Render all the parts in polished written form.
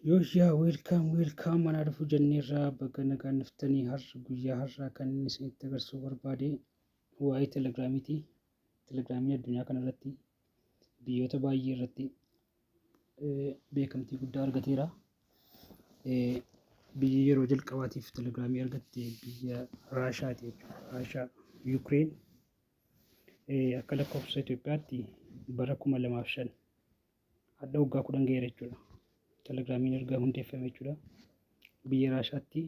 Yooyyaa, welcome, welcome, manaa dhufuu jenneerraa. Baga nagaan dhuftanii. Har'a, guyyaa har'aa kan inni isinitti agarsiisuu barbaade waa'ee Telegiraamiiti. Telegiraamiin addunyaa kana irratti biyyoota baay'ee irratti beekamtii guddaa argateera. Biyyi yeroo jalqabaatiif Telegiraamii argatte biyya Raashaati jechuudha. Raashaa, Yukireen, akka lakkoofsa Itoophiyaatti bara 2005, hadha waggaa 10 ga'eera jechuudha. Telegiraamiin erga hundeeffame jechuudha. Biyya Raashaatti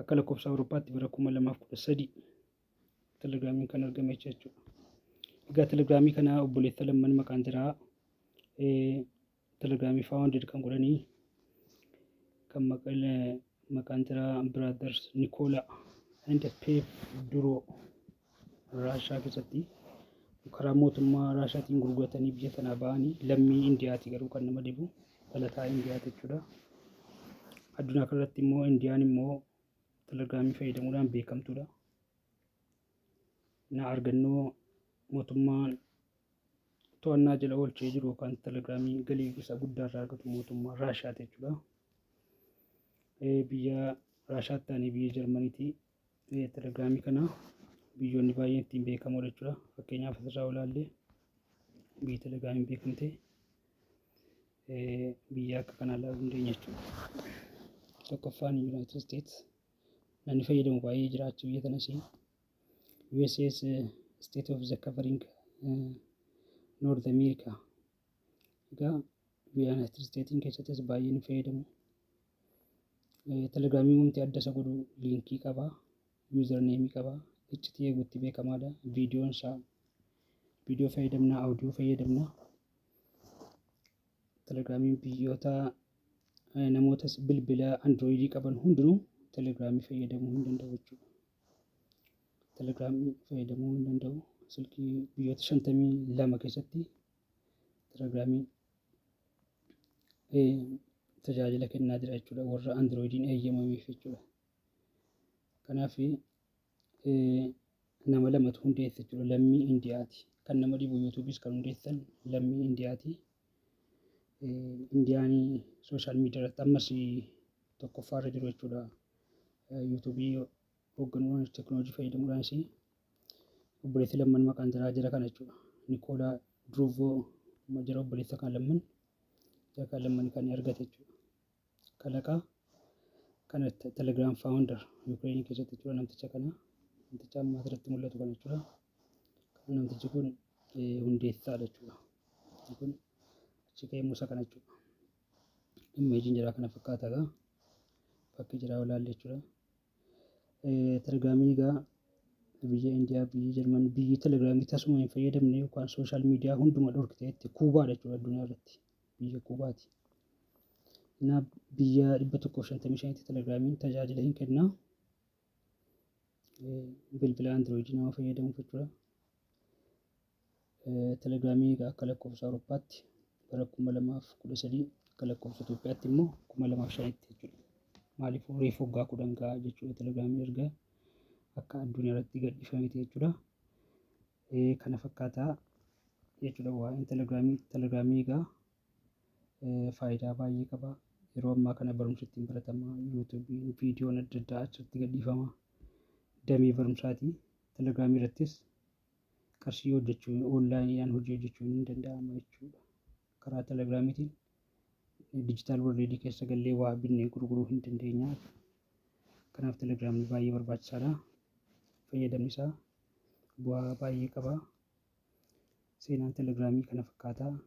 akka lakkoofsa Awurooppaatti bara 2013 Telegiraamiin kan argame jechuudha. Egaa Telegiraamii kana obboleessa lamman maqaan jiraa Telegiraamii founded kan godhanii kan maqaan jiraa Brothers Nikola and Pavel Durov Raashaa keessatti karaa mootummaa Raashaatiin gurguratanii biyya tanaa ba'anii, lammii Indiyaati garuu kan nama dhibu dhalataa Indiyaati jechuudha. Addunyaa kanarratti immoo Indiyaan immoo Telegiraamii fayyadamuudhaan beekamtuudha. Na argannoo mootummaan to'annaa jala oolchee jiru yookaan Telegiraamii galii isa guddaa irraa argatu mootummaa Raashaati jechuudha. Biyya Raashaatti ta'anii biyya Jarmaniiti. Telegiraamii kana biyyoonni baay'een ittiin beekamoodha jechuudha. Fakkeenyaaf, asirraa ilaalle biyyi Telegiraamiin beekamte biyya akka kanaa ilaaluu dandeenya jechuudha. Tokkoffaan United States, namni fayyadamu baay'ee jiraachuu biyya tanas. USS State of the covering North America. Egaa United States keessattis baay'ee ni fayyadamu. Telegiraamii wanti adda isa godhu liinkii qaba, usernameii qaba, iccitii eeguutti beekamaadha. Viidiyoon isaa viidiyoo fayyadamna, audio fayyadamna. Telegiraamiin biyyoota namoota bilbila Androidii qaban hundinuu Telegiraamii fayyadamuu hin danda'u jechuudha. Telegiraamii fayyadamuu hin danda'u. Silkii biyyoota 52 keessatti Telegiraamiin tajaajila kennaa jira jechuudha. Warra Androidiin eeyyamameef jechuudha. Kanaaf nama lamatu hundeesse jechuudha. Lammii Indiyaati. Kan nama dhibu YouTubeis kan hundeessan lammii Indiyaati. Indiyaanii social media irratti ammas tokkoffaarra jiru jechuudha. YouTubeii hoogganuudhaan, teekinooloojii fayyadamuudhaanis obboleessi lamman maqaan jiraa jira kana jechuudha. Nikoolaa Duruuvoo jira, obboleessa kan lamman jira, kan lamman kan argate jechuudha. Kalaqaa kana Telegram founder Yuukireenii keessatti jechuudha, namticha kana, namticha amma asirratti mul'atu kana jechuudha. Namtichi kun hundeessaadha jechuudha. Kun achi ka'ee musa kana jechuudha. Imageiin jira kana fakkaata egaa. Bakki jira olaalle jechuudha. Telegiraamiin egaa biyya Indiyaa, biyya Jarman, biyyi Telegiraamii tasuma hin fayyadamne yookaan social media hunduma dhorkiteetti Kuubaadha jechuudha addunyaa irratti. Biyya Kuubaati. Kanaaf biyya 155tti Telegiraamiin tajaajila hin kennaa. Bilbila Androidii nama fayyadamuuf jechuudha. Telegiraamii egaa akka lakkoofsa Awurooppaatti bara 2013, akka lakkoofsa Itoophiyaatti immoo 2005tti jechuudha. Maaliif, reefu waggaa 10 ga'a jechuudha Telegiraamiin erga akka addunyaa irratti gadhiifameeti jechuudha. Kana fakkaataa jechuudha waa'een Telegiraamii. Telegiraamii egaa faayidaa baay'ee qaba. Yeroo ammaa kana barumsa ittiin baratama. YouTubeiin viidiyoon adda addaa achirratti gadhiifama. Damee barumsaati. Telegiraamii irrattis qarshii hojjechuu, onlineiidhaan hojii hojjechuun ni danda'ama jechuudha. Karaa Telegiraamiitiin digital worldii keessa gallee waa binnee gurguruu hin dandeenya. Kanaaf Telegiraamni baay'ee barbaachisaadha. Fayyadamni isaa bu'aa baay'ee qaba. Seenaan Telegiraamii kana fakkaata.